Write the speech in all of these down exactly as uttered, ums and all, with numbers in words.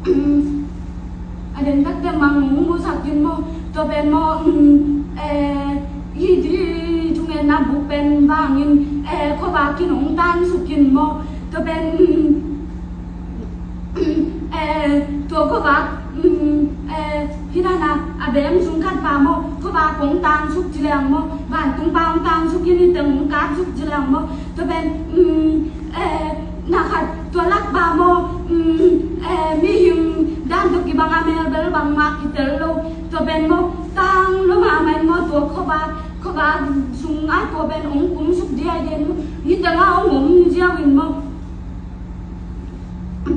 A den takte mang hong musak in maw, tua pen maw, um, eh, hih di thungetna buk pen vangin, eh, khuavak in hong tansuk in maw, tua pen, um, um, eh, tua khuavak, um, eh, hih dan a, a bem sung khat pa maw, khuavak hong tansuk ci leng maw, vantung pa hong tansuk in, hih teng hong katsuk ci leng maw, tua pen, um, eh, na khat tua lak pa maw, um, eh, mihing dan tawh kibang a, mel bel bangmah kitel lo, tua pen maw, tang lo mahmah in maw, tua khuavak, khuavak sung a tua pen hong kumsuk diai den maw, hih teng a hong om ziau in maw.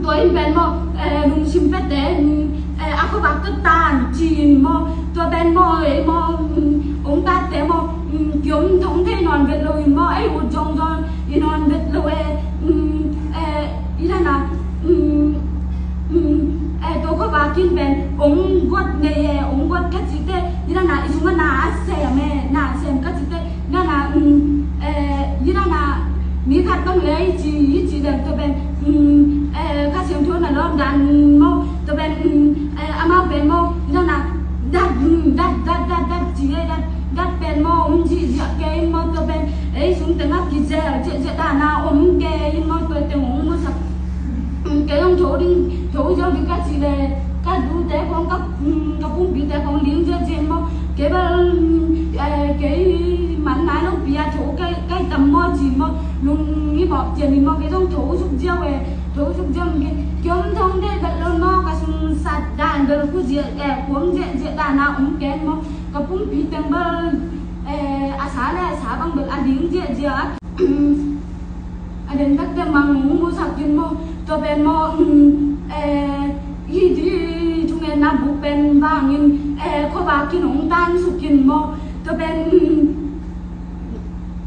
Tua in pen maw, eh, lungsim pete, mm, eh, a khuavak tua tan ci in maw, tua pen maw, ei maw, mm, hong tatte maw, mm, kiom thong thei nawn vet lo in maw, ei ut zong zong i nawn vet lo e, mm, eh, i dan a, mm, mm, eh, tua khuavak in pen hong guat nei e, hong guat ka cite, i dan a, i sung a na a sem e, na sem ka cite, na na, um, eh, hih dan a mi khat bang lei ci, hih ci dan tua pen, um, eh, Kha Siangtho na lawm dan maw, tua pen, um, eh, amau pen maw, hih dan a dat, um, dat, dat, dat, dat ci e, dat, dat pen maw, um, ci ziah kei maw, tua pen ei sung teng a kizel ziahziah dan a om kei in maw, tua teng hong musak. Um, kei hong tho ding, tho ziau ding ka cih leh, ka dute khong, ka, um, ka pumpite khong ling ziahziah in maw, kei bel, um, eh, kei man nai lo pi a tho kai, kai tam maw ci maw, lung i bawk cian in maw, kei zong tho suk ziau e, tho suk ziau in kei, kei om thong dei bel lo maw, ka sung sat dan bel khu ziah, eh, khu om ziahziah dan a om kei in maw, ka pumpi teng bel, eh, a sa le a sa bang bel a ling ziahziah. A den takte mang hong musak in maw, tua pen maw, um, eh, hih di thungetna buk pen vangin, eh, khuavak in hong tansuk in maw, tua pen, um,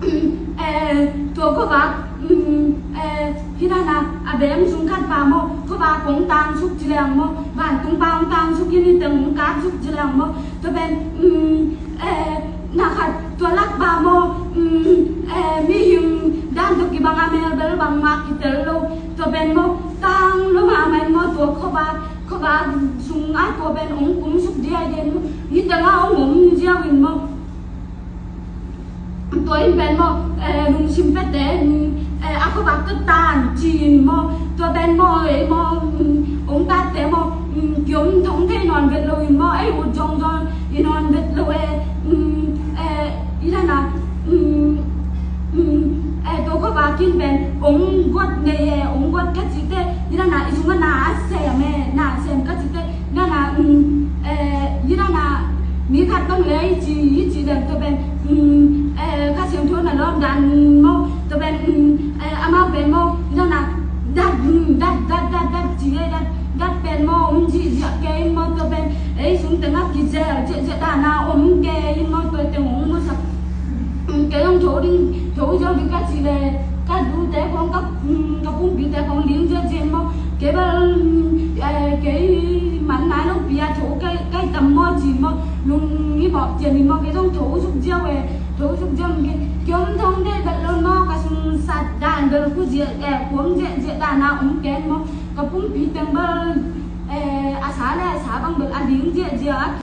um, eh, tua khuavak, um, eh, hih dan a, a bem sung khat pa maw, khuavak hong tansuk ci leng maw, vantung pa hong tansuk in, hih teng hong katsuk ci leng maw, tua pen, um, eh, na khat tua lak pa maw, um, eh, mihing dan tawh kibang a, mel bel bangmah kitel lo, tua pen maw, tang lo mahmah in maw, tua khuavak, khuavak sung a tua pen hong kumsuk diai den maw, hih teng a hong om ziau in maw. Tua in pen maw, eh, lungsim pete, mm, eh, a khuavak tua tan ci in maw, tua pen maw, ei maw, mm, hong tatte maw, mm, kiom thong thei nawn vet lo in maw, ei ut zong zong i nawn vet lo e, mm, eh, i dan a, mm, mm, eh, tua khuavak in pen hong guat nei e, hong guat ka cite, i dan a, i sung a na a sem e, na sem ka cite, na na, um, eh, hih dan a mi khat bang lei ci, hih ci dan tua pen, um, eh, Kha Siangtho na lawm dan maw, tua pen, um, eh, amau pen maw, hih dan a dat, um, dat, dat, dat, dat ci e, dat, dat pen maw, um, ci ziah kei in maw, tua pen ei sung teng a kizel ziahziah dan a om kei in maw, tua teng hong musak. Um, kei hong tho ding, tho ziau ding ka cih leh, ka dute khong, ka, um, ka pumpite khong ling ziahziah in maw, kei bel, um, eh, kei man nai lo pi a tho kai, kai tam maw ci maw, lung i bawk cian in maw, kei zong tho suk ziau e, tho suk ziau in kei, kei om thong dei bel lo maw, ka sung sat dan bel khu ziah, eh, khu om ziahziah dan a om kei in maw, ka pumpi teng bel, eh, a sa le a sa bang bel a ling ziahziah.